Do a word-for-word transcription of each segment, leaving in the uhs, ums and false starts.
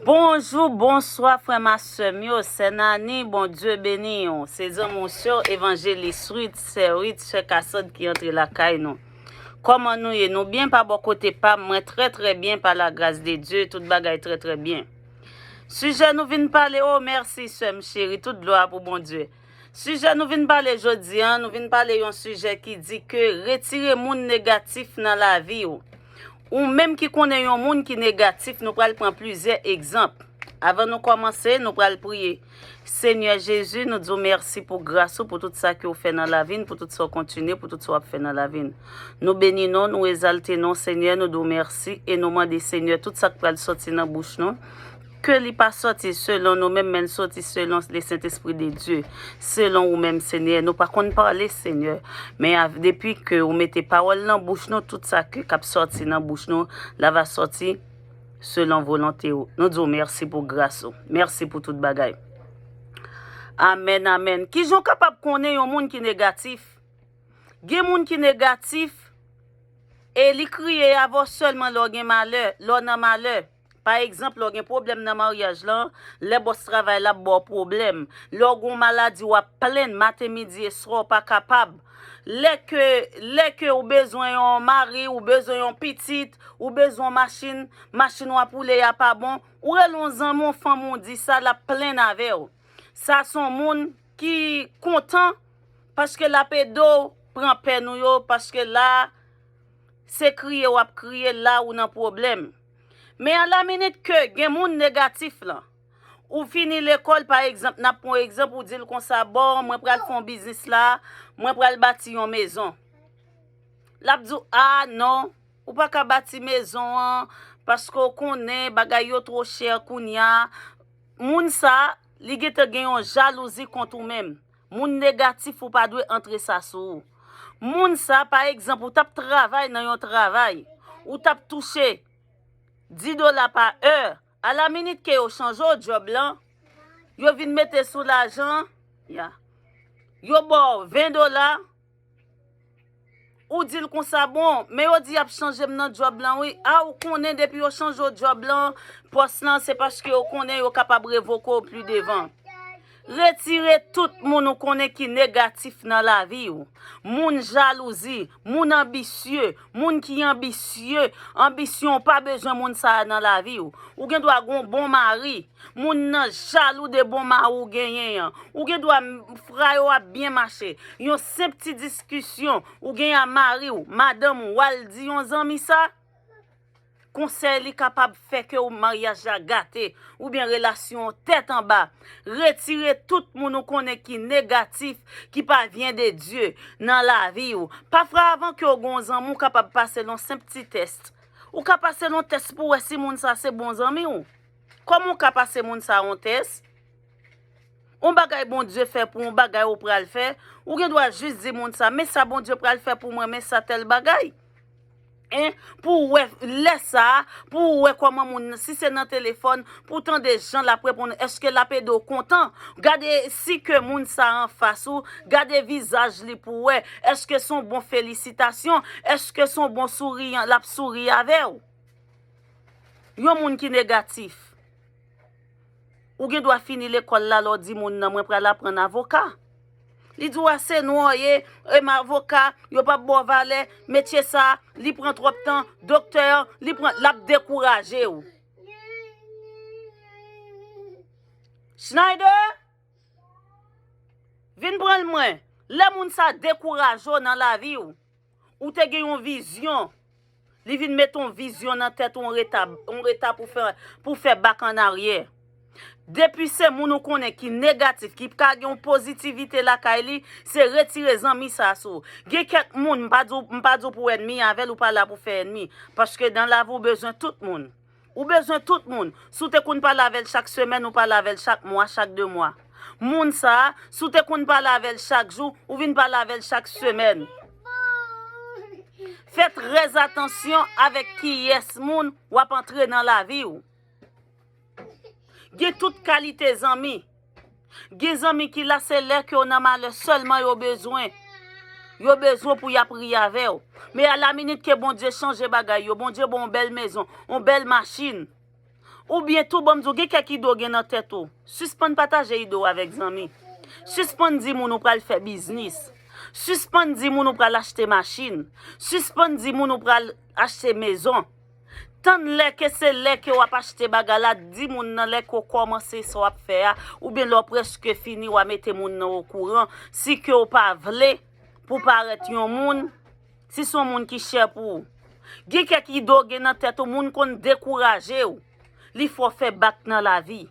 Bonjou, bonswa, frè m ak sè m yo. Sè Nani, Bondye beni w. Se zanmi w sè w, Evanjelis Ruth, sè Ruth, sè Kasand ki antre lakay nou. Kòman nou ye? Nou byen pa bò kote pa m? Mwen trè, trè byen pa lagras de Dye. Tout bagay trè, trè byen. Sijè nou vin pale, o mèsi, sè m cheri, tout glwa pou Bondye. Sijè nou vin pale jodi a, nou vin pale yon sijè ki di ke retire moun negatif nan lavi w. Ou menm ki konnen yon moun ki negatif, nou pral pran plizyè egzanp. Avan nou kòmanse, nou pral priye. Senyè Jezi, nou di w mèsi pou gras ou, pou tout sa ke w fè nan lavi n, pou tout sa w kontinye, pou tout sa w ap fè nan lavi n. Nou beni non, nou egzalte non, Senyè, nou di w mèsi e nou mande, Senyè, tout sa k pral sòti nan bouch nou, ke li pa sòti selon nou menm, men l sòti selon le Sentespri de Dye, selon ou menm, Senyè. Nou pa konn pale, Senyè, men av-, depi ke ou mete pawòl nan bouch nou, tout sa ke k ap sòti nan bouch nou, la va sòti selon volonte ou. Nou di w mèsi pou gras ou. Mèsi pou tout bagay. Amèn, amèn. Kijan w kapab konnen yon moun ki negatif? Gen moun ki negatif e li kriye avè w sèlman lè w gen malè, lè w nan malè. Pa egzanp, lè w gen pwoblèm nan maryaj lan, lè bòs travay la ap ba w pwoblèm, lè w gen yon maladi w ap plenn maten, midi e swa w pa kapab. Lè ke, lè ke ou bezwen yon mari, ou bezwen yon pitit, ou bezwen yon machin, machin w ap woule a pa bon, ou rele yon zanmi w, fanmi w, di sa, l ap plenn avè w. Sa se yon moun ki kontan paske l ap ede w pran pèn ou yo, paske la, se kriye w ap kriye la ou nan pwoblèm. Men alaminit ke gen moun negatif lan, ou fini lekòl, pa egzanp, n ap pran egzanp, ou di l konsa, bon, mwen pral fè yon biznis la, mwen pral bati yon mezon. L ap di w, a non, ou pa ka bati mezon an, paske w konnen bagay yo twò chè kounye a. Moun sa, li gentan gen yon jalouzi kont ou menm. Moun negatif, ou pa dwe antre sa sou ou. Moun sa, pa egzanp, ou t ap travay nan yon travay, ou t ap touche dis dola pa è. Alaminit ke yo chanje w djòb lan, yo vin mete sou lajan, ya. Yo ba w ven dola, ou di l konsa, bon, men yo di y ap chanje m nan djòb lan, wi. A, ou konnen depi yo chanje w djòb lan, pòs lan, se paske yo konnen yo kapab revoke w pi devan. Retire tout moun ou konnen ki negatif nan lavi w. Moun jalouzi, moun anbisye, moun ki anbisye, anbisyon, ou pa bezwen moun sa a nan lavi w. Ou gen dwa gen yon bon mari, moun nan jalou de bon mari w genyen an. Ou gen dwa m-, fra yo ap byen mache. Yon senp ti diskisyon ou gen a mari w, madanm ou, w al di yon zanmi sa. Konsèy li kapab fè ke w maryaj la gate, oubyen relasyon an tèt anba. Retire tout moun ou konnen ki negatif, ki pa vyen de Dye nan lavi w. Pafwa avan ke w gen yon zanmi, w kapab pase l yon senp ti tès. Ou ka pase l yon tès pou wè si moun sa se bon zanmi w. Kòman w ka pase moun sa yon tès? Yon bagay Bondye fè pou w, yon bagay ou pral fè, ou gen dwa jis di moun sa, men sa Bondye pral fè pou mwen, men sa tèl bagay. Hein? Pou w wè lè sa, pou w wè kòman moun nan, si se nan telefòn, pou w tande jan l ap reponn, èske l ap ede w kontan? Gade si ke moun sa anfas ou, gade vizaj li pou w wè, èske se yon bon felisitasyon, èske se yon bon souriyan, l ap souri avè w? Yon moun ki negatif. Ou gen dwa fini lekòl la, lè w di moun nan, mwen pral aprann avoka. Li di w, a se nwa w ye, e m avoka, yo p ap ba w valè, metye sa, li pran twòp tan, doktè, li pran, l ap dekouraje w. Schneider, vin pran l mwen. Lè moun sa dekouraje w nan lavi w, ou te gen yon vizyon, li vin met yon vizyon nan tèt ou, yon reta, yon reta pou fè, pou fè bak an aryè. Depi se moun ou konnen ki negatif, ki pa gen yon pozitivite lakay li, se retire zanmi sa sou ou. Gen kèk moun, m pa di w, m pa di w pou w ènmi avè l, ou pa la pou fè ènmi. Paske nan lavi w bezwen tout moun. Ou bezwen tout moun. Si w te konn pale avè l chak semèn, ou pale avè l chak mwa, chak de mwa. Moun sa a, si w te konn pale avè l chak jou, ou vin pale avè l chak semèn. Fè trè atansyon avèk kiyès moun w ap antre nan lavi w. Gen tout kalite zanmi. Gen zanmi ki la, se lè ke w nan malè sèlman yo bezwen. Yo bezwen pou y ap ri avè w. Men alaminit ke Bondye chanje bagay yo, Bondye ba w yon bèl mezon, yon bèl machin, Oubyen tou, ban m di w, gen kèk ide w gen nan tèt ou. Sispann pataje ide w avèk zanmi. Sispann di moun ou pral fè biznis. Sispann di moun ou pral achte machin. Sispann di moun ou pral achte mezon. Tann lè ke se lè ke w ap achte bagay la, di moun nan lè ke w kòmanse sa w ap fè a, oubyen lè w prèske fini, w a mete moun nan okouran. Si ke w pa vle pou parèt yon moun, si se yon moun ki chè pou ou. Gen kèk ide w gen nan tèt ou, moun konn dekouraje w. Li fè w fè bak nan lavi.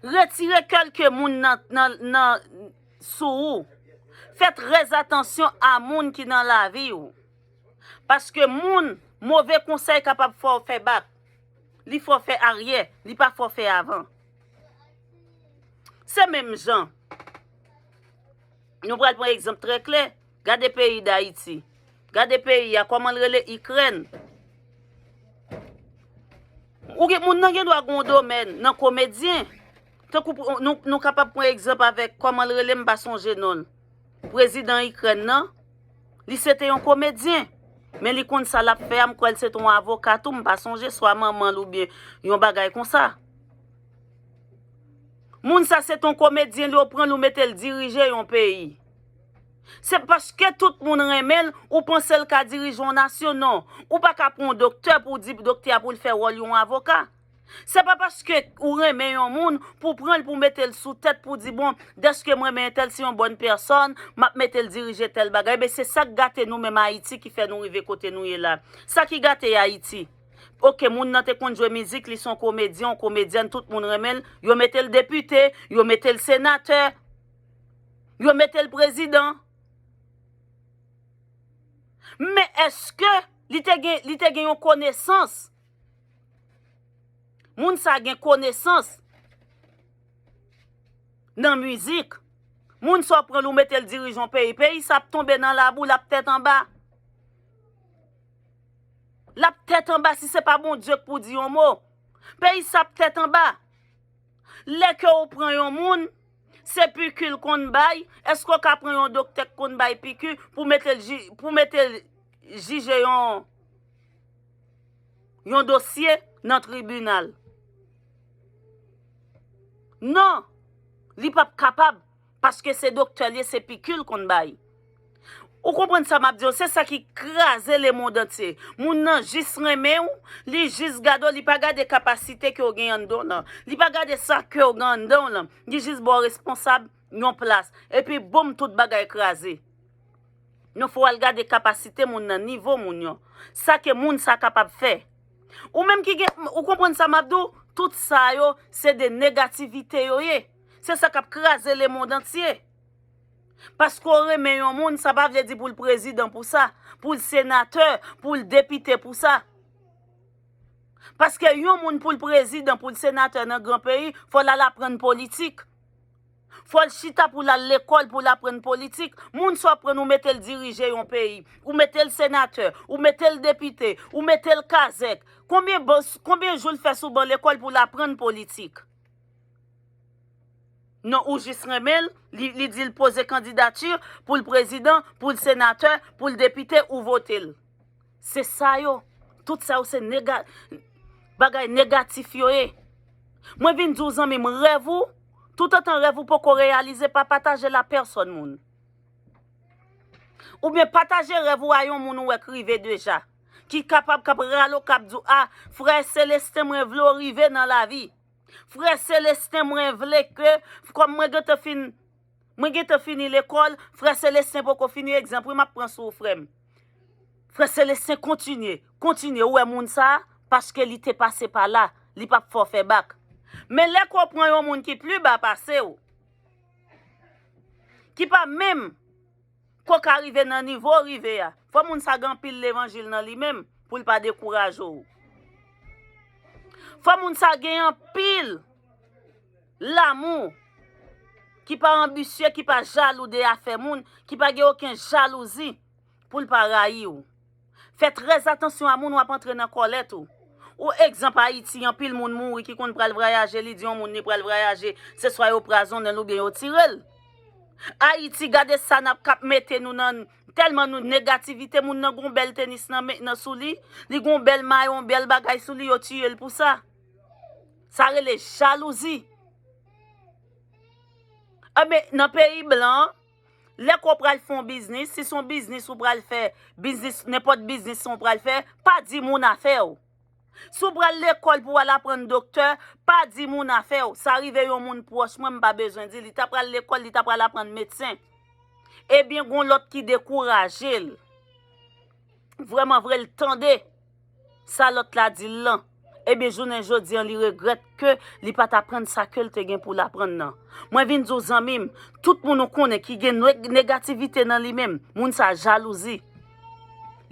Retire kèlke moun nan, nan, nan, sou ou. Fè trè atansyon a moun ki nan lavi w. Paske moun, move konsèy kapab fè w fè bak. Li fè w fè aryè, li pa fè w fè avan. Se menm jan. Nou pral pran egzanp trè klè. Gade peyi Dayiti. Gade peyi a, kòman l rele? Ikrèn. Ou gen, moun nan gen dwa gen yon domèn nan komedyen. Tankou pou, nou, nou kapab pran egzanp avèk, kòman l rele, m pa sonje non l. Prezidan Ikrèn nan, li se te yon komedyen. Men li konn sa l ap fè a, m kwè l se te yon avoka tou, m pa sonje, swa manman l oubyen yon bagay konsa. Moun sa se te yon komedyen, li yo pran l, ou mete l dirije yon peyi. Se paske tout moun renmen l, ou panse l ka dirije yon nasyon? Non. Ou pa ka pran yon doktè pou w di doktè a pou l fè wòl yon avoka. Se pa paske ou renmen yon moun pou w pran l pou w mete l sou tèt pou w di, bon, dèske mwen renmen entèl, se yon bòn pèsòn, m ap mete l dirije tèl bagay. Ebyen, se sa k gate nou menm Ayiti ki fè nou rive kote nou ye la. Sa ki gate Ayiti. Oke, moun nan te konn jwe mizik, li se yon komedyen, yon komedyèn, tout moun renmen l. Yo mete l depite, yo mete l senatè, yo mete l prezidan. Men èske li te gen, li te gen yon konesans? Moun sa gen konesans nan mizik. Moun sa w pran l, ou mete l dirije yon peyi. Peyi sa ap tonbe nan labou, l ap tèt anba. L ap tèt anba si se pa Bondye k pou di yon mo. Peyi sa ap tèt anba. Lè ke w pran yon moun, se piki l konn bay, èske w ka pran yon doktè k konn bay piki pou mete l ji-, pou mete l jije yon, yon dosye nan tribinal? Non, li p ap kapab, paske se doktè l ye, se piki l konn bay. Ou konprann sa m ap di w? Se sa ki kraze lemonn antye. Moun nan jis renmen w, li jis gade w, li pa gade kapasite ke w gen anndan w lan. Li pa gade sa ke w gen anndan w lan. Li jis ba w responsab yon plas. Epi boum, tout bagay kraze. Non, fò w al gade kapasite moun nan, nivo moun yo. Sa ke moun sa kapab fè. Ou menm ki gen, ou konprann sa m ap di w? Tout sa yo, se de negativite yo ye. Se sa k ap kraze lemonn antye. Paske w renmen yon moun, sa pa vle di pou l prezidan pou sa, pou l senatè, pou l depite pou sa. Paske yon moun pou l prezidan, pou l senatè nan gran peyi, fò l al aprann politik. Fò l chita pou l al lekòl pou l aprann politik. Moun sa w pran, ou mete l dirije yon peyi, ou mete l senatè, ou mete l depite, ou mete l kazèk. Konbyen bòs, konbyen jou l fè sou ban lekòl pou l aprann politik? Non, ou jis renmen l, li, li di l poze kandidati pou l prezidan, pou l senatè, pou l depite, ou vote l. Se sa yo. Tout sa yo se nega-, bagay negatif yo ye. Mwen vin di w, zanmi m, rèv ou, toutotan rèv ou poko reyalize, pa pataje l a pèsòn moun. Oubyen pataje rèv ou a yon moun ou wè k rive deja, ki kapab, k ap rale w, k ap di w, a, frè Selesten, mwen vle w rive nan lavi. Frè Selesten, mwen vle ke, kòm mwen gentan fin, mwen gentan fini lekòl, frè Selesten poko fini, egzanp, wi, m ap pran sou ou, frè m. Frè Selesten, kontinye, kontinye, ou wè moun sa a, paske li te pase pa la, li p ap fè w fè bak. Men lè ke w pran yon moun ki pli ba pase w, ki pa menm ke w ka rive nan nivo w rive a. Fò moun sa gen anpil levanjil nan li menm pou l pa dekouraje w. Fò moun sa gen anpil lanmou, ki pa anbisye, ki pa jalou de afè moun, ki pa gen okenn jalouzi pou l pa rayi w. Fè trè atansyon a moun w ap antre nan kòlèt ou. Ou egzanp, Ayiti, anpil moun mouri ki konn pral vwayaje, li di yon moun li pral vwayaje, se swa yo prazonnen l oubyen yo tire l. Ayiti, gade sa n ap k ap mete nou nan, tèlman nou negativite, moun nan gon bèl tenis nan men, nan sou li, li gon bèl mayo, yon bèl bagay sou li, yo tiye l pou sa. Sa rele jalouzi. Enben, nan peyi blan, lè ke w pral fè yon biznis, si se yon biznis ou pral fè, biznis, nenpòt biznis ou pral fè, pa di moun afè w. Si w pral lekòl pou w al aprann doktè, pa di moun afè w. Sa rive yon moun pwòch mwen, m pa bezwen di, li ta pral lekòl, li ta pral aprann medsen. Ebyen, gon lòt ki dekouraje l. Vrèman vre, l tande sa lòt la di l lan. Ebyen, jounen jodi an, li regrèt ke li pa t aprann sa ke l te gen pou l aprann nan. Mwen vin di w, zanmi m, tout moun ou konnen ki gen neg-, negativite nan li menm, moun sa jalouzi.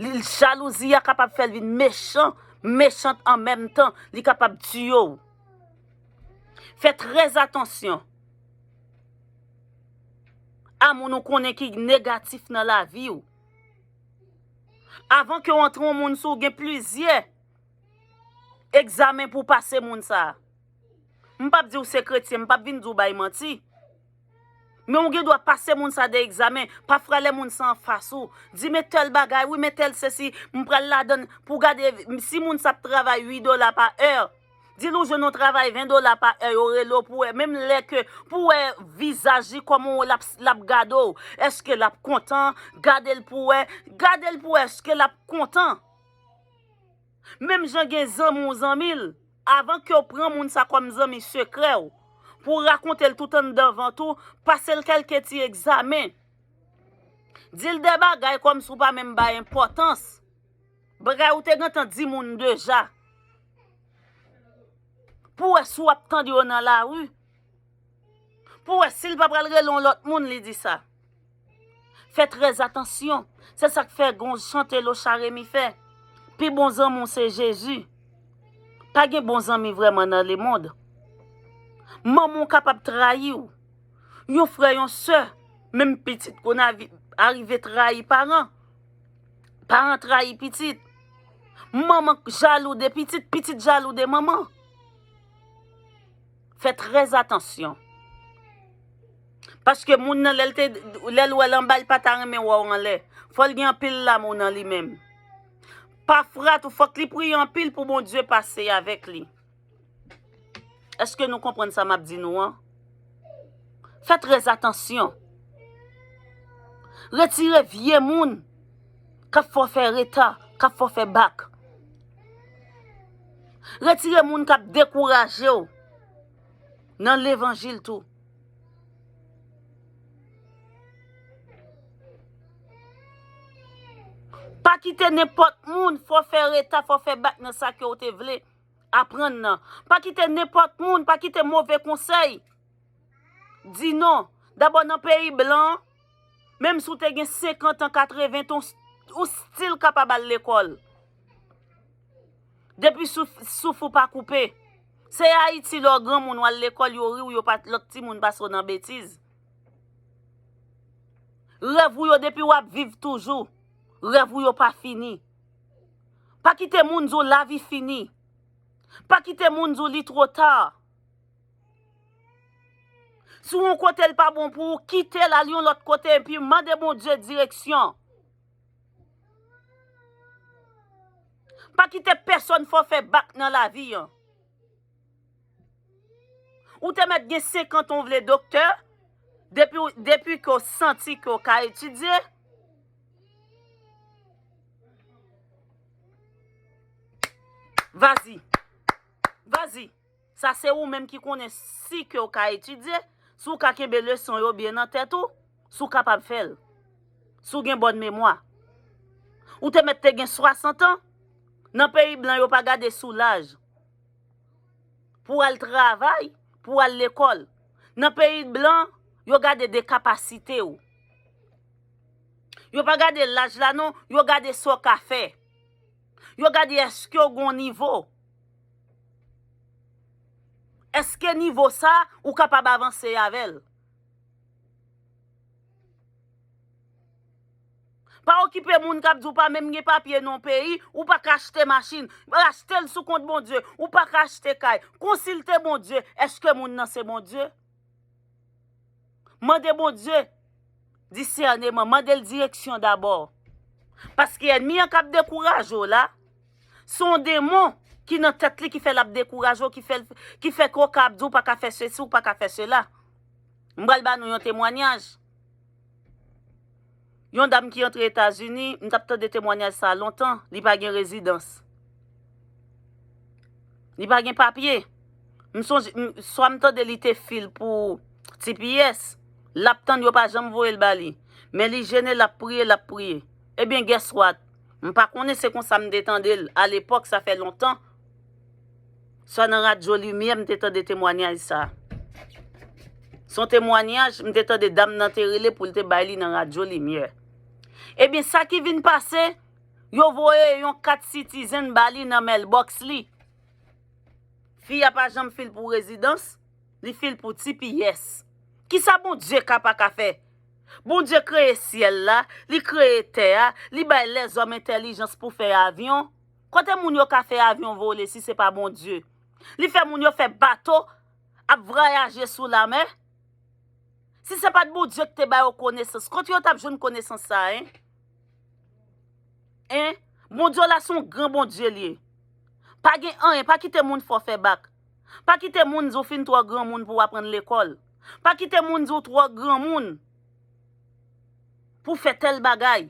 Li, jalouzi a kapab fè l vin mechan, mechan an menm tan, li kapab tiye w. Fè trè atansyon a moun ou konnen ki negatif nan lavi w. Avan ke w antre yon moun sou, gen plizyè egzamen pou w pase moun sa a. M p ap di w se kretyen, m p ap vin di w bay manti. Men w gen dwa pase moun sa de egzamen, pafwa lè moun sa anfas ou, di men tèl bagay, wi men tèl sesi, m pral ladann pou gade si moun sa ap travay uit dola pa è. Di l ou jwenn yon travay ven dola pa è, yo rele w pou wè, menm lè ke pou wè vizaj li kòman l ap, l ap gade w, èske l ap kontan, gade l pou wè, gade l pou wè èske l ap kontan. Menm jan gen zanmi w zanmi l, avan ke w pran moun sa kòm zanmi sekrè w, pou w rakonte l tout anndan vant ou, pase l kèlke ti egzamen. Di l de bagay kòmsi w pa menm bay enpòtans. Bagay ou te gentan di moun deja. Pou w wè si w ap tande yo nan lari. Pou w wè si l pa pral rele yon lòt moun, li di sa. Fè trè atansyon. Se sa k fè gon chante Locha Remy fè. Pi bon zanmi w se Jezi. Pa gen bon zanmi vrèman nan lemonn. Manman w kapab trayi w. Yon frè, yon sè, menm pitit konn avi-, arive trayi paran. Paran trayi pitit. Manman jalou de pitit, pitit jalou de manman. Fè trè atansyon. Paske moun nan, lè l te, lè l wè l anba, l pa ta renmen wè w anlè. Fò l gen anpil lamou nan li menm. Pafwa tou, fòk li priye anpil pou Bondye pase avèk li. Èske nou konprann sa m ap di nou an? Fè trè atansyon. Retire vye moun k ap fè w fè reta, k ap fè w fè bak. Retire moun k ap dekouraje w nan levanjil tou. Pa kite nenpòt moun fè w fè reta, fè w fè bak nan sa ke w te vle aprann nan. Pa kite nenpòt moun, pa kite move konsèy di non. Dabò nan peyi blan, menm si w te gen senkant an, katreven an, ou still kapab al lekòl. Depi souf, souf ou pa koupe. Se Ayiti lè w granmoun w al lekòl, yo ri w, yo pa, lòt timoun pase w nan betiz. Rèv ou yo depi w ap viv toujou. Rèv ou yo pa fini. Pa kite moun di w lavi fini. Pa kite moun di w li twò ta. Si w yon kote l pa bon pou ou, kite l al yon lòt kote epi mande Bondye direksyon. Pa kite pèsonn fè w fè bak nan lavi an. Ou te mèt gen senkant an, w vle doktè, depi, depi ke w santi ke w ka etidye, vazi. Vazi. Sa se ou menm ki konnen si ke w ka etidye, si w ka kenbe leson yo byen nan tèt ou, si w kapab fè l. Si w gen bòn memwa. Ou te mèt te gen swasant an, nan peyi blan yo pa gade sou laj. Pou w al travay, pou w al lekòl. Nan peyi blan, yo gade de kapasite w. Yo pa gade laj la non, yo gade sa w ka fè. Yo gade èske w gon nivo. Èske nivo sa, ou kapab avanse avè l? Pa okipe moun k ap di w pa menm gen papye nan peyi, ou pa ka achte machin. Achte l sou kont Bondye. Ou pa ka achte kay. Konsilte Bondye. Èske moun nan se Bondye? Mande Bondye disèneman, mande l direksyon dabò. Paske ènmi an k ap dekouraje w la, se yon demon ki nan tèt li ki fè l ap dekouraje w, ki fè, ki fè ke w ka ap di w pa ka fè sesi, w pa ka fè sela. M pral ba nou yon temwanyaj. Yon dam ki antre Etazini, m t ap tande temwanyaj sa a lontan, li pa gen rezidans. Li pa gen papye. M sonje, m, swa m tande li te fil pou T P S, l ap tann yo pa janm voye l ba li. Men li jennen, l ap priye, l ap priye. Ebyen, guess what? M pa konnen se konsa m te tande l. Alepòk, sa fè lontan. Swa nan Radyo Limyè, m te tande temwanyaj sa. Se yon temwanyaj, m te tande dam nan te rele pou l te bay li nan Radyo Limyè. Ebyen, sa ki vin pase, yo voye yon kat citizen ba li nan mailbox li. Fi a pa janm fil pou rezidans, li fil pou T P S. Kisa Bondye ka pa ka fè? Bondye kreye syèl la, li kreye tè a, li bay lèzòm entèlijans pou fè avyon. Kote moun yo ka fè avyon vole si se pa Bondye? Li fè moun yo fè bato ap vwayaje sou lamè. Si se pa t Bondye ki te ba yo konesans, kote yo t ap jwenn konesans sa a, en? En? Bondye w la se yon gran Bondye l ye. Pa gen anyen, pa kite moun fè w fè bak. Pa kite moun di w fin twò granmoun pou w aprann lekòl. Pa kite moun di w twò granmoun pou w fè tèl bagay.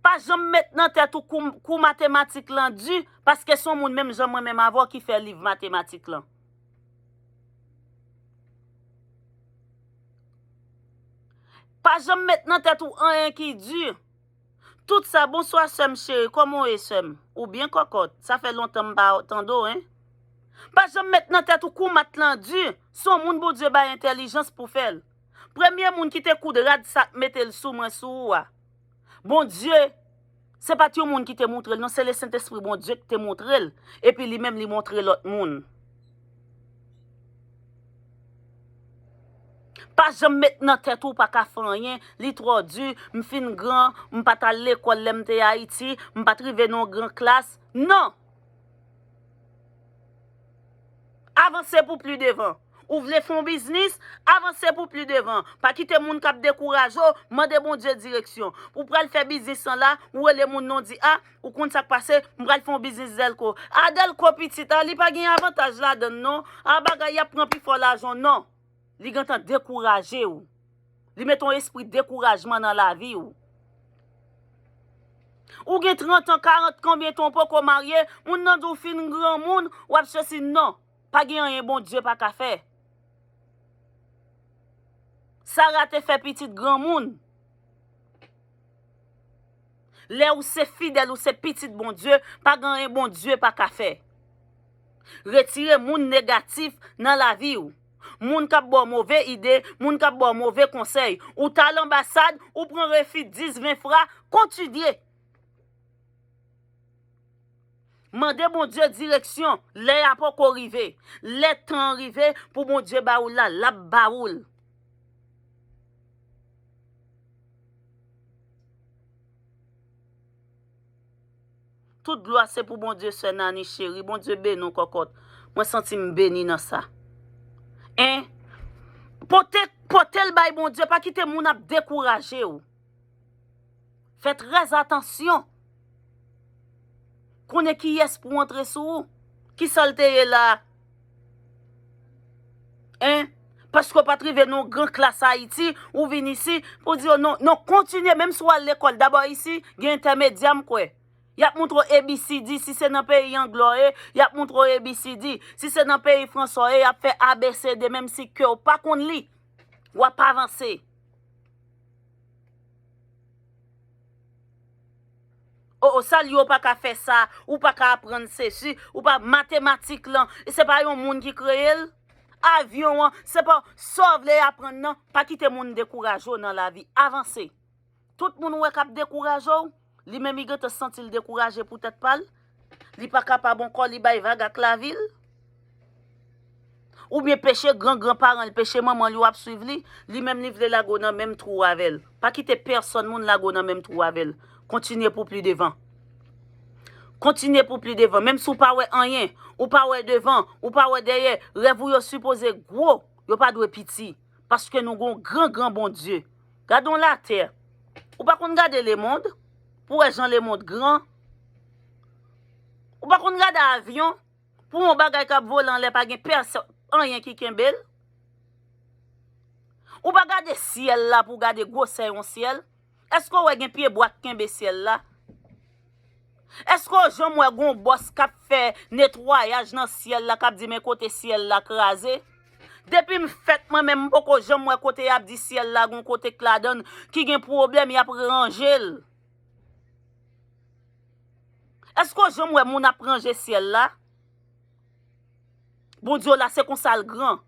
Pa janm met nan tèt ou kou, kou matematik lan di, paske se yon moun menm jan mwen menm avè w ki fè liv matematik lan. Pa janm met nan tèt ou anyen ki di. Tout sa, bonswa sè m cheri, kòman w ye sè m? Ou byen kòkòt? Sa fè lontan m pa tande w, en. Pa janm met nan tèt ou kou mat lan di, se yon moun Bondye bay entèlijans pou fè l. Premye moun ki te koud rad sa k mete l sou mwen, sou ou a. Bondye, se pa t yon moun ki te montre l, non, se Lesentespri Bondye ki te montre l, epi li menm li montre lòt moun. Pa janm met nan tèt ou pa ka fè anyen, li twò di, m fin gran, m pa t al lekòl lè m te Ayiti, m pa t rive nan yon gran klas. Non! Avanse pou pli devan. Ou vle fè yon biznis, avanse pou pli devan. Pa kite moun k ap dekouraje w, mande Bondye direksyon. Ou pral fè biznis lan la, ou rele moun nan, w di, a, ou konn sa k pase, m pral fè yon biznis dèlko. A, dèlko pitit, a, li pa gen avantaj ladan l non. A, bagay, y ap pran pi fò lajan w, non. Li gentan dekouraje w. Li mete yon espri dekourajman nan lavi w. Ou gen trant an, karant, konbyen tan w poko marye, moun nan di w fin granmoun, w ap sesi, non. Pa gen anyen Bondye pa ka fè. Sara te fè pitit granmoun. Lè ou se fidèl, ou se pitit Bondye, pa gen anyen Bondye pa ka fè. Retire moun negatif nan lavi w. Moun k ap ba w move ide, moun k ap ba w move konsèy. Ou t al anbasad, ou pran refi dis, ven fwa, kontinye. Mande Bondye direksyon, lè a poko rive. Lè tan an rive pou Bondye ba ou l la, l ap ba ou l. Tout glwa se pou Bondye, sè Nani cheri. Bondye beni w, kòkòt. Mwen santi m beni nan sa. En? Pote, pote l bay Bondye, pa kite moun ap dekouraje w. Fè trè atansyon. Konnen kiyès pou antre sou ou. Kisa l te ye la a? En? Paske w pa t rive nan yon gran klas Ayiti, ou vin isi, pou di yo, non, non, kontinye, menm si w al lekòl, dabò isi, gen entèmedyè, m kwè. Y ap montre w A B C D, si se nan peyi anglè w ye, y ap montre w A B C D. Si se nan peyi fransè w ye, y ap fè A B C D, menm si ke w pa konn li, w ap avanse. O, o, sa l ye, ou pa ka fè sa, ou pa ka aprann sesi, ou pa, matematik lan, e se pa yon moun ki kreye l? Avyon an, se pa sa w vle aprann nan, pa kite moun dekouraje w nan lavi, avanse. Tout moun ou wè k ap dekouraje w, li menm li gentan santi l dekouraje pou tèt pa l. Li pa kapab ankò, li bay vag ak lavi l. Oubyen peche gran gran paran l, peche manman l yo ap swiv li, li menm li vle lage w nan menm twou avè l. Pa kite pèsonn moun lage w nan menm twou avè l. Kontinye pou pli devan. Kontinye pou pli devan. Menm si w pa wè anyen, ou pa wè devan, ou pa wè dèyè, rèv ou yo sipoze gwo, yo pa dwe piti. Paske nou gon gran gran Bondye. Gade yon latè. Ou pa konn gade lemonn pou wè jan lemonn gran. Ou pa konn gade avyon pou yon bagay k ap vole anlè pa gen pèsòn, anyen ki kenbe l. Ou pa gade syèl la pou w gade gwosè yon syèl. Èske w wè gen pyebwa k kenbe syèl la? Èske w janm wè gon bòs k ap fè netwayaj nan syèl la, k ap di men kote syèl la kraze? Depi m fèt mwen menm, m poko janm wè kote y ap di syèl la gon kote k ladan l ki gen pwoblèm, y ap ranje l. Èske w janm wè moun ap ranje syèl la? Bondye w la, se konsa l gran.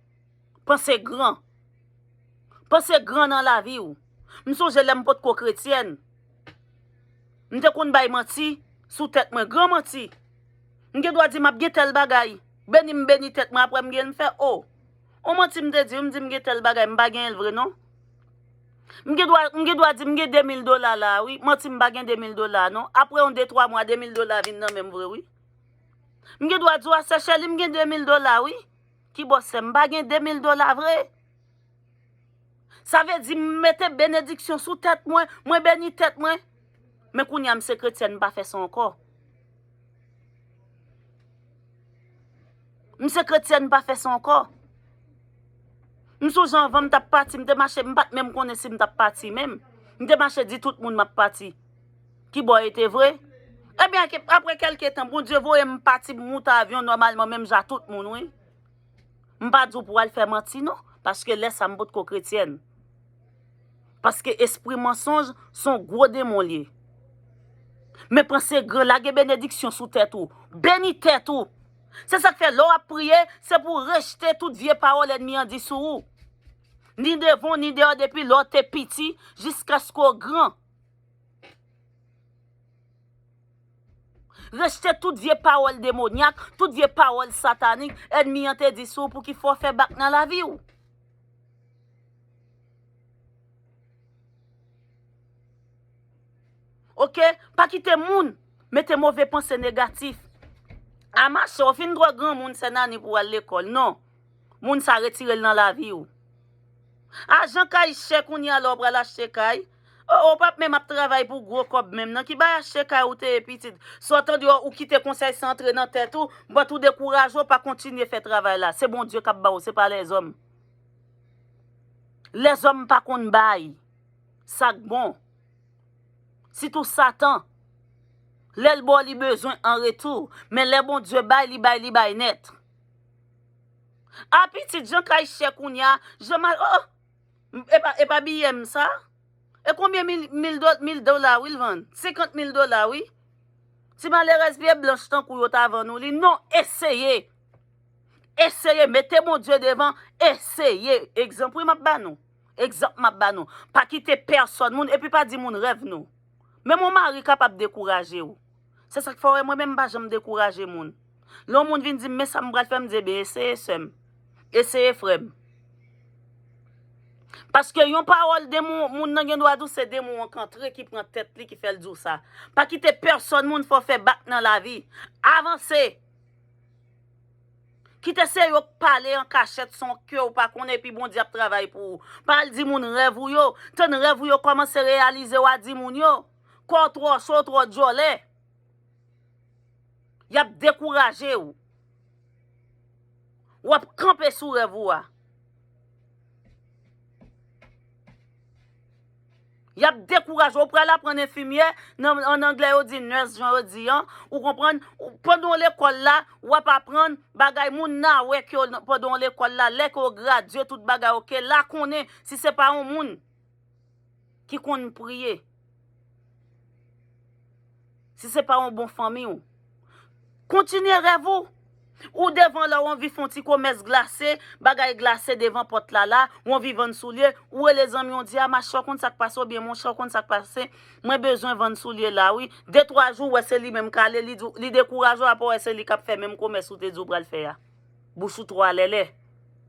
Panse gran. Panse gran nan lavi w. M sonje lè m potko kretyèn. M te konn bay manti sou tèt mwen. Gran manti. M gen dwa di m ap gen tèl bagay. Beni m beni tèt mwen, apre m gen m fè o. On manti m te di, m di m gen tèl bagay, m pa genyen l vre non. M gen dwa, m gen dwa di m gen de mil dola la, wi. Manti m pa gen de mil dola non. Apre yon de twa mwa, de mil dola vin nan men m vre, wi. M gen dwa di w a Sechèli, m gen de mil dola, wi. Ki bòs sè m pa gen de mil dola vre. Sa vle di m mete benediksyon sou tèt mwen, mwen beni tèt mwen. Men kounye a m se kretyèn, m pa fè sa ankò. M se kretyèn, m pa fè sa ankò. M sonje anvan m t ap pati, m te mache, m pa t menm konnen si m t ap pati menm. M te mache di tout moun m ap pati. Ki bò e te vre? Ebyen, ake- apre kèlke tan, Bondye voye m pati, m moute avyon nòmalman, menm jan tout moun, wi. M pa di w pou w al fè manti, non, paske lè sa m potko kretyèn. Paske espri mansonj se yon gwo demon l ye. Men panse gran, lage benediksyon sou tèt ou. Beni tèt ou. Se sa k fè lè w ap priye, se pou w rejte tout vye pawòl ènmi an di sou ou. Ni devan w, ni dèyè w, depi lè w te piti, jiskaske w gran. Rejte tout vye pawòl demonyak, tout vye pawòl satanik ènmi an te di sou ou pou ki fè w fè bak nan lavi w. Oke? Pa kite moun mete move panse negatif. A mache, w fin twò granmoun, sè Nani, pou w al lekòl. Non. Moun sa retire l nan lavi w. Ajan kay chè kounye a lè w pral achte kay. O, o, w p ap menm ap travay pou gwo kòb menm nan. Ki bay achte kay ou te ye pitit? Sa w tande w, ou kite konsèy sa antre nan tèt ou, bat ou dekouraje, w pa kontinye fè travay la. Se Bondye k ap ba w, se pa lèzòm. Lèzòm pa konn bay sa k bon. Sitou Satan. Lè l ba w, li bezwen an retou. Men lè Bondye bay, li bay, li bay nèt. A pitit, jan kay chè kounye a, jan mal, oh, oh. E pa, e pa biyè m sa? E konbyen mil, mil do-, mil dola, wi, l vann? Senkant mil dola, wi. Ti malerèz pye blanch tankou yo ta vann ou li. Non, eseye. Eseye. Mete Bondye devan. Eseye. Egzanp, wi, m ap ba nou. Egzanp, m ap ba nou. Pa kite pèsòn moun, epi pa di moun rèv nou. Menm yon mari kapab dekouraje w. Se sa k fè w wè mwen menm m pa janm dekouraje moun. Lè yon moun vin di m, "Men sa m pral fè," m di, "Ebyen, eseye, sè m. Eseye, frè m." Paske yon pawòl demon, moun nan gen dwa di w se demon an k antre ki pran tèt li ki fè l di w sa. Pa kite pèsòn moun fè w fè bak nan lavi. Avanse. Kite se yo k pale an kachèt san ke w pa konnen, epi Bondye ap travay pou ou. Pa al di moun rèv ou yo. Tann rèv ou yo kòmanse reyalize, w a di moun yo. Kò w twò cho, w twò djòlè. Y ap dekouraje w. W ap kanpe sou rèv ou a. Y ap dekouraje w. Ou pral aprann enfimyè, nan, an anglè yo di nurse, jan yo di an. Ou konprann? Ou, pandan w lekòl la, w ap aprann bagay moun nan wè ke w nan, pandan w lekòl la, lè ke w gradye tout bagay, oke, la konnen si se pa yon moun ki konn priye. Si se pa yon bon fanmi w. Kontinye rèv ou. Ou devan la, w anvi fè yon ti komès glase, bagay glase devan pòt la la, w anvi vann soulye, ou rele zanmi w, di, "A, machè, w konn sa k pase, oubyen monchè, w konn sa k pase, mwen bezwen vann soulye la, wi." De twa jou, w wè se li menm k ale, li di w, li dekouraje w, apre w wè se li k ap fè menm komès ou te di w pral fè a. Bouch ou twò alèlè.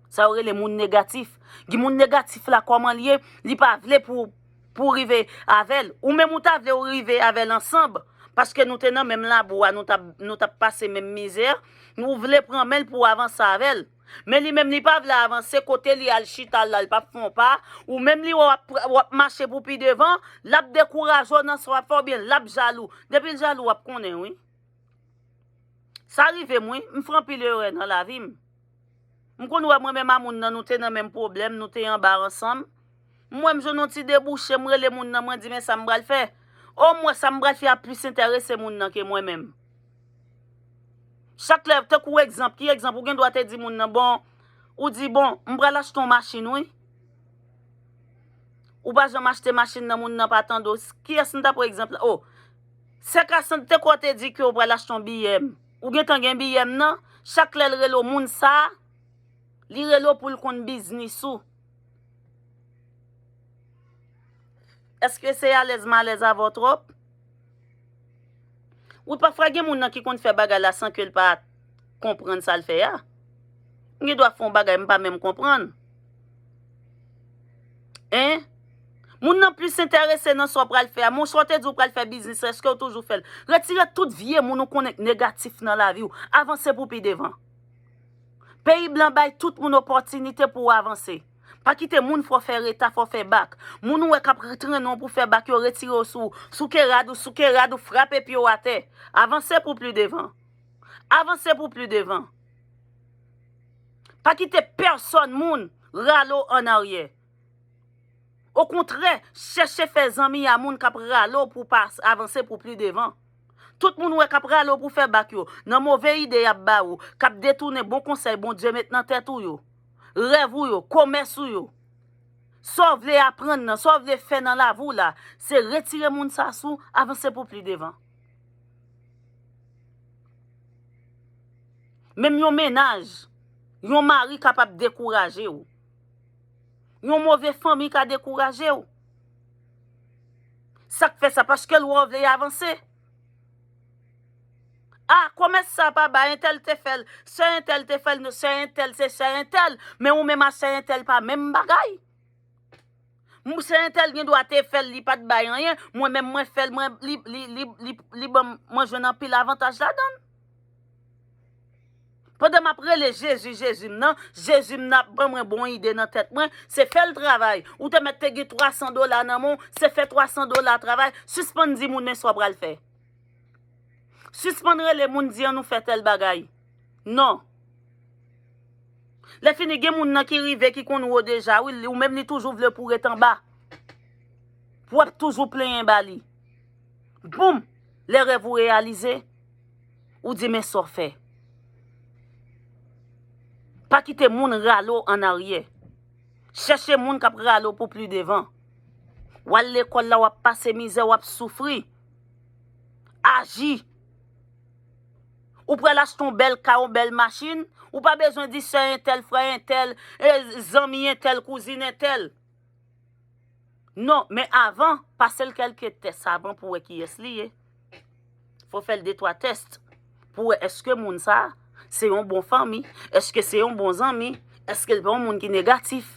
Sa yo rele moun negatif. Gen moun negatif la, kòman l ye? Li pa vle pou, pou w rive avè l. Ou menm ou ta vle w rive avè l ansanm. Paske nou te nan menm labou a, nou t ap, nou t ap pase menm mizè. Ou vle pran men l pou w avanse avè l. Men li menm li pa vle avanse, kote li al chita la, li p ap fè yon pa. Ou menm li wè w ap, w ap mache pou pi devan, l ap dekouraje w nan sa w ap fè oubyen l ap jalou. Depi l jalou, w ap konnen, wi. Sa rive m, wi. M fè anpil erè nan lavi m. M konn wè mwen menm a moun nan, nou te nan menm pwoblèm, nou te anba ansanm. M wè m jwenn yon ti debouche, m rele moun nan, mwen di, "Men sa m pral fè." O, m wè sa m pral fè a plis enterese moun nan ke mwen menm. Chak lè, tankou egzanp, ki egzanp, ou gen dwa te di moun nan, bon, ou di, "Bon, m pral achte yon machin, wi." Ou pa janm achte machin nan, moun nan pa tande w. Kiyès m ta pran egzanp la? O, Sè Kasann te kwè w te di ke w pral achte yon B M. Ou gentan gen B M nan, chak lè l rele w moun sa, li rele w pou l konn biznis ou. Èske se alèz m alèz avè w twòp? Wi, pafwa gen moun nan ki konn fè bagay la san ke l pa konprann sa l fè a. M gen dwa fè yon bagay m pa menm konprann. Hein? Moun nan plis enterese nan sa w pral fè a. Monchè, w te di w pral fè biznis, èske w toujou fè l? Retire tout vye moun ou konnen k negatif nan lavi w. Avanse pou pi devan. Peyi blan bay tout moun opòtinite pou w avanse. Pa kite moun fè w fè reta, fè w fè bak. Moun ou wè k ap trennen w pou fè bak yo, retire w sou, sou ke rad ou, sou ke rad ou, frape pye w atè. Avanse pou pli devan. Avanse pou pli devan. Pa kite pèsòn moun rale w ann aryè. Okontrè, chèche fè zanmi a moun k ap rale w pou w pa avanse pou pli devan. Tout moun ou wè k ap rale w pou fè bak yo, nan move ide y ap ba ou, k ap detounen bon konsèy Bondye met nan tèt ou yo, rèv ou yo, komès ou yo. Sa w vle aprann nan, sa w vle fè nan lavi w la, se retire moun sa sou, avanse pou pli devan. Menm yon mennaj, yon mari kapab dekouraje w. Yon move fanmi ka dekouraje w. Sa k fè sa? Paske l wè w vle avanse. A, komès sa pa bay, entèl te fè l, sè entèl te fè l, sè entèl se sè entèl, men ou menm a sè entèl pa menm bagay. M, sè entèl gen dwa te fè l, li pa t bay anyen, mwen menm mwen fè l, mwen, li, li, li, li, li ban m, mwen jwenn anpil avantaj ladan l. Pandan m ap rele Jezi, Jezi m nan, Jezi m nan ap ban mwen bon ide nan tèt mwen, se fè l travay. Ou te mèt te gen twa san dola nan men w, se fè twa san dola travay. Sispann di moun men sa w pral fè. Sispann rele moun di ann nou fè tèl bagay. Non. Lè fini, gen moun nan ki rive, ki konn wo deja, wi, ou menm li toujou vle pou w ret anba. Pou w ap toujou plenyen ba li. Boum! Lè rèv ou reyalize, ou di men sa w fè. Pa kite moun rale w ann aryè. Chèche moun k ap rale w pou pli devan. W al lekòl la, w ap pase mizè, w ap soufri. Aji. Ou pral achte yon bèl kay, yon bèl machin, ou pa bezwen di sè entèl, frè entèl, e, zanmi entèl, kouzin entèl. Non, men avan, pase l kèlke tès avan pou wè kiyès li ye. Fò fè l de twa tès pou wè èske moun sa a se yon bon fanmi, èske se yon bon zanmi, èske l pa yon moun ki negatif.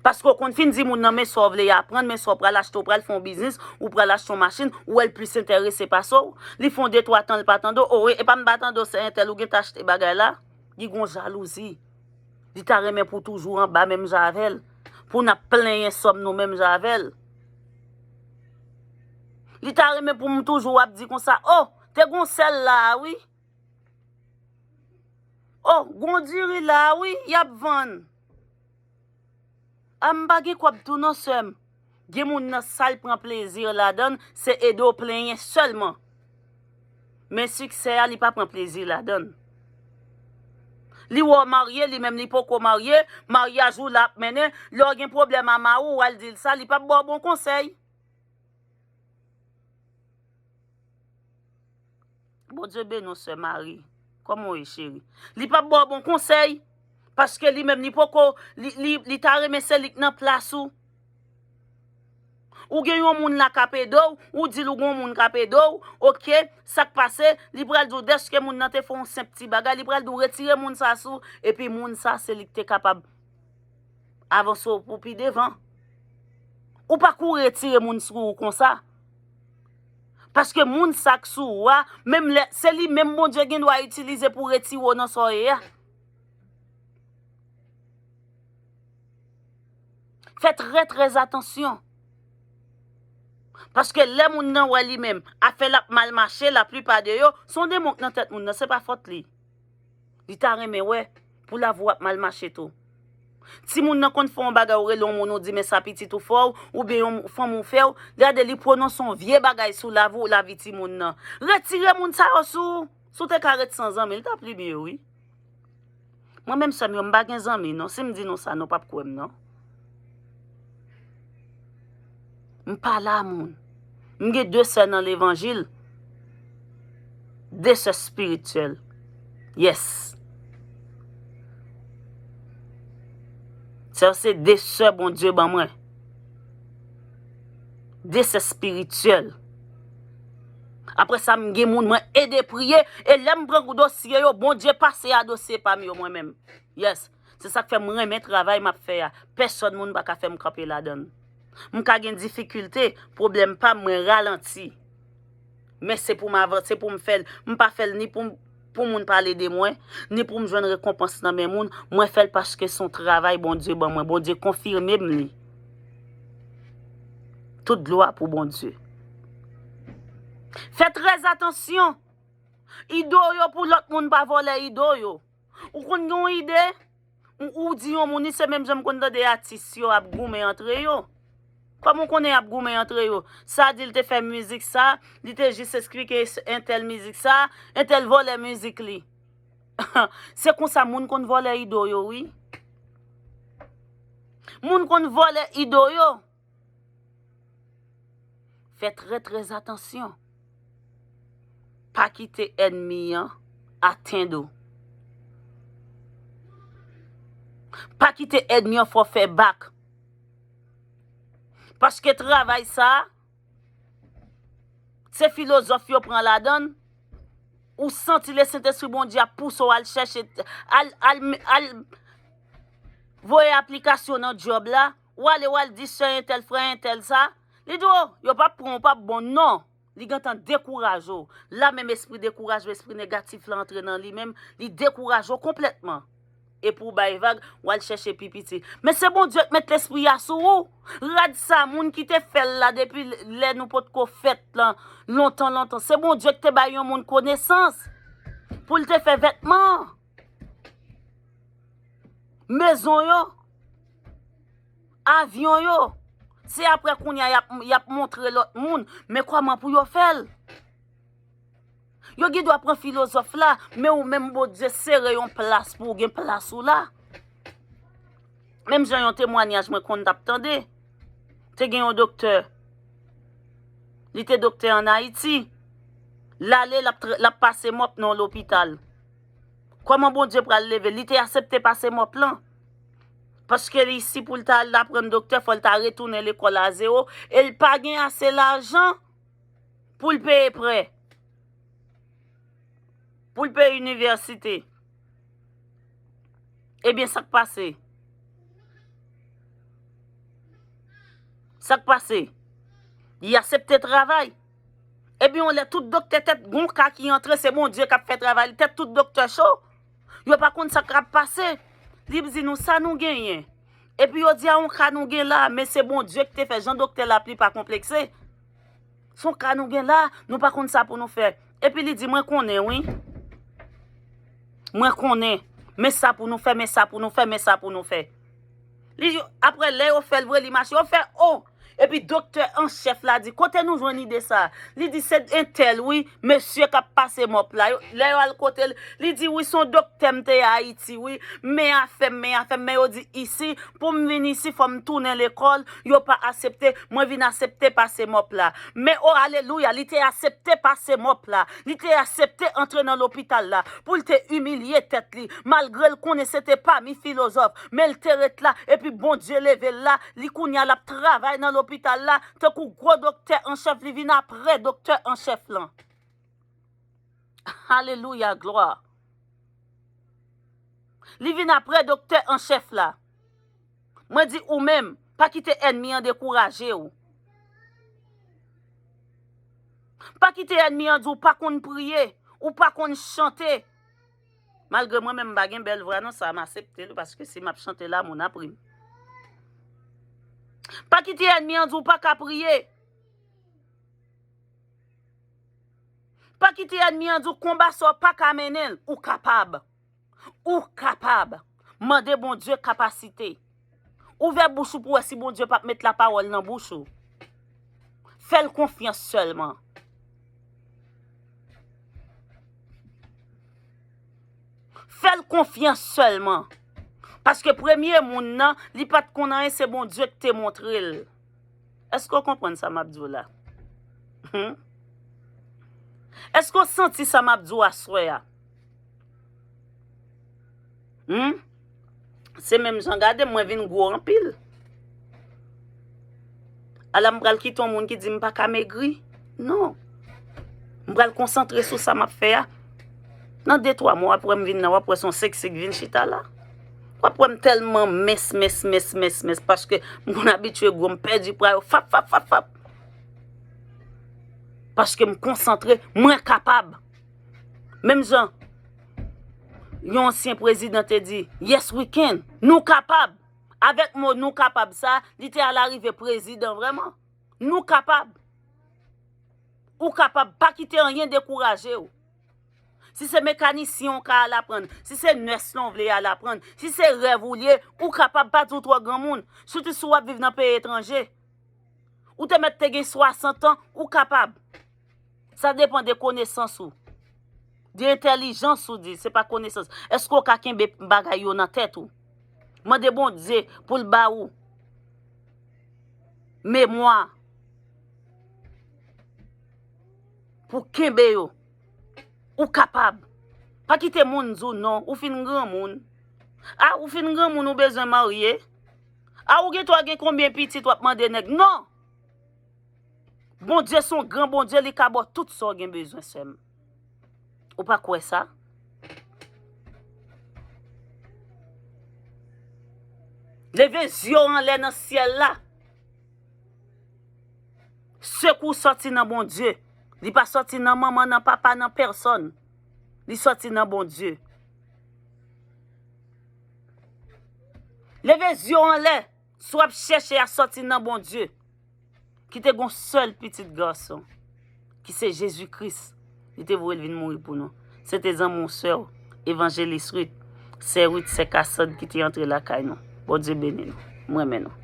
Paske w konn fin di moun nan men sa w vle aprann, men sa w pral achte, w pral fè yon biznis, ou pral achte yon machin, ou wè l plis enterese pase w. Li fè yon de twa tan l pa tande w, o, e pa m pa tande w, sè entèl ou gentan achte bagay la. Li gon jalouzi. Li ta renmen pou w toujou anba menm jan avè l. Pou n ap plenyen sòm nou menm jan avè l. Li ta renmen pou m toujou ap di konsa, o, te gon sèl la a wi. O, gon diri la a wi, y ap vann. A, m pa gen kòb tou non, sè m. Gen moun nan sa l pran plezi ladan l, se ede w plenyen sèlman. Men siksè a, li pa pran plezi ladan l. Li wè w marye, li menm li poko marye, maryaj ou la ap mennen, lè w gen pwoblèm a mari w, w al di l sa, li p ap ba w bon konsèy. Bondye beni w, sè Mari. Kòman w ye, cheri? Li p ap ba w bon konsèy, paske li menm li poko, li, li, li ta renmen se li k nan plas ou. Ou gen yon moun la k ap ede w, ou di l ou gen yon moun k ap ede w, oke, sa k pase, li pral di w dèske moun nan te fè yon senp ti bagay, li pral di w retire moun sa sou, epi moun sa se li k te kapab avanse w pou pi devan. Ou pa kouri retire moun sou ou konsa. Paske moun sa k sou ou a, menm lè, se li menm Bondye gen dwa itilize pou retire w nan sa w ye a. Fè trè, trè atansyon. Paske lè moun nan wè li menm, afè l ap mal mache, laplipa de yo, se yon demon k nan tèt moun nan, se pa fòt li. Li ta renmen wè pou lavi w ap mal mache tou. Timoun nan konn fè yon bagay, ou rele yon moun, ou di, "Men sa pitit ou fè w," oubyen yon fanmi w fè w, gade, li pwononse yon vye bagay sou lavi w, lavi timoun nan. Retire moun sa yo sou ou. Si w te ka ret san zanmi, li t ap pi byen, wi. Mwen menm, sè m yo, m pa gen zanmi, non. Si m di nou sa, nou p ap kwè m, non. M pa la moun. M gen de sè nan levanjil. De sè espirityèl. Yes. Sa yo se de sè Bondye ban mwen. De sè espirityèl. Apre sa, m gen moun mwen ede priye. E lè m pran dosye yo, Bondye pase a dosye pa m yo mwen menm. Yes. Se sa k fè m renmen travay m ap fè a. Pèsòn moun pa ka fè m kanpe ladan l. M ka gen difikilte, pwoblèm pa m, mwen ralanti. Men se pou m avanse, pou m fè l. M pa fè l ni pou m, pou moun pale de mwen, ni pou m jwenn rekonpans nan men moun. Mwen fè l paske se yon travay Bondye ban mwen. Bondye konfime m li. Tout glwa pou Bondye. Fè trè atansyon. Ido yo pou lòt moun pa vòlè ido yo. Ou konn gen yon ide, ou, ou di yon moun, li se menm jan m konn tande atis yo ap goumen antre yo. Kòman w konnen y ap goumen antre yo? Sa di l te fè mizik sa, li te jis esplike entèl mizik sa, entèl vòlè mizik li. Se konsa moun konn vòlè ido yo, wi. Moun konn vòlè ido yo. Fè trè, trè atansyon. Pa kite ènmi an atenn ou. Pa kite ènmi an fè w fè bak. Paske travay sa a, se filozòf yo pran ladan l. Ou santi Lesentespri Bondye ap pouse w al chèche, al, al, al voye aplikasyon nan djòb la. Ou ale, w al di sè entèl, frè entèl sa. Li di w, "O, yo p ap pran w, w p ap bon, non." Li gentan dekouraje w. La menm espri dekourajman, espri negatif la antre nan li menm, li dekouraje w konplètman. Epi w bay vag, w al chèche pi piti. Men se Bondye k met lespri a sou ou. Rad sa, moun ki te fè l la depi lè nou potko fèt lan, lontan, lontan. Se Bondye ki te bay yon moun konesans pou l te fè vètman an. Mezon yo, avyon yo, se apre kounye a y ap, y ap montre lòt moun, men kòman pou yo fè l. Yo gen dwa pran filozòf la, men ou menm Bondye sere yon plas pou w gen plas ou la. Menm jan yon temwanyaj mwen konn t ap tande, te gen yon doktè, li te doktè ann Ayiti, l ale, l ap tra-, l ap pase mòp nan yon lopital. Kòman Bondye pral leve l? Li te aksepte pase mòp lan. Paske li, si pou l ta al aprann doktè, fò l ta retounen lekòl a zewo, e l pa gen ase lajan pou l peye prè, pou l peye inivèsite. Ebyen, sa k pase? Sa k pase? Li aksepte travay. Ebyen, yon lè tout doktè tèt, gon ka ki antre, se Bondye k ap fè travay li, tèt tout doktè cho. Yo pa konn sa k ap pase. Li di nou sa nou genyen. Epi yo di a yon ka nou gen la, men se Bondye ki te fè jan doktè la ap li pa konplekse. Se yon ka nou gen la, nou pa konn sa pou nou fè. Epi li di, "Mwen konnen, wi. Mwen konnen. Men sa pou nou fè, men sa pou nou fè, men sa pou nou fè." Li, apre lè yo fè l vre, li mache, yo fè, o! Epi doktè an chèf la di, "Kote nou jwenn ide sa a?" Li di, "Se entèl, wi, mesye k ap pase mòp la." Yo, lè yo al kote l, li di, "Wi, se yon doktè m te ye Ayiti, wi. Men afè m, men afè m." Men yo di, "Isi, pou m vin isi, fò m tounen lekòl." Yo pa aksepte, mwen vin aksepte pase mòp la. Men, o, alelouya, li te aksepte pase mòp la. Li te aksepte antre nan lopital la pou l te imilye tèt li. Malgre l konnen se te pami filozòf, men l te ret la, epi Bondye leve l la, li kounye a l ap travay nan lopital la, tankou gwo doktè an chèf, li vin apre doktè an chèf lan. Alelouya, glwa. Li vin apre doktè an chèf la. Mwen di ou menm, pa kite ènmi an dekouraje w. Pa kite ènmi an di w pa konn priye, ou pa konn chante. Malgre mwen menm m pa gen bèl vwa non, sa m aksepte l, paske si m ap chante la, moun ap ri m. Pa kite ènmi an di w pa ka priye. Pa kite ènmi an di w konba sa w pa ka mennen l. Ou kapab. Ou kapab. Mande Bondye kapasite. Ouvè bouch ou pou wè si Bondye p ap met lapawòl nan bouch ou. Fè l konfyans sèlman. Fè l konfyans sèlman. Paske premye moun nan, li pa t konn anyen, se Bondye ki te montre l. Èske w konprann sa m ap di w la? Hmm? Èske w santi sa m ap di w aswè a? Hmm? Se menm jan gade m, mwen vin gwo anpil. Ala m pral kite yon moun ki di m pa ka megri? Non. M pral konsantre sou sa m ap fè a. Nan de twa mwa, w ap wè m vin nan, w ap wè se yon seksi k vin chita la. W ap wè m tèlman mens, mens, mens, mens, mens, paske m konn abitye gwo, m pèdi pwa yo, fap, fap, fap, fap. Paske m konsantre, mwen kapab. Menm jan yon ansyen prezidan te di, "Yes, we can." Nou kapab. Avèk mo "nou kapab" sa, li te al arive prezidan vrèman. Nou kapab. Ou kapab, pa kite anyen dekouraje w. Si se mekanisyen w ka al aprann, si se nès lan w vle al aprann, si se rèv ou l ye, ou kapab, pa di w twò granmoun, sitou si w ap viv nan peyi etranje. Ou te mèt te gen swasant an, ou kapab. Sa depann de konesans ou. De entèlijans ou di, se pa konesans. Èske w ka kenbe bagay yo nan tèt ou? Mande Bondye pou l ba ou memwa. Pou kenbe yo. Ou kapab. Pa kite moun di w non, ou fin granmoun. A, ou fin granmoun, ou bezwen marye. A, ou gen twa gen konbyen pitit w ap mande nèg? Non! Bondye se yon gran Bondye, li ka ba w tout sa w gen bezwen, sè m. Ou pa kwè sa? Leve zye w anlè nan syèl la. Sekou sòti nan Bondye. Li pa sòti nan manman, nan papa, nan pèsòn. Li sòti nan Bondye. Leve zye w anlè. Sa w ap chèche a sòti nan Bondye. Ki te gon sèl pitit gason, ki se Jezi Kris. Li te voye l vin mouri pou nou. Se te zanmi w, sè w, Evanjelis Ruth, sè Ruth, sè Kasand ki te antre lakay nou. Bondye beni nou. M renmen nou.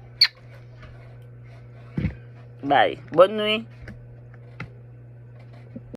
Bye. Bòn nwi.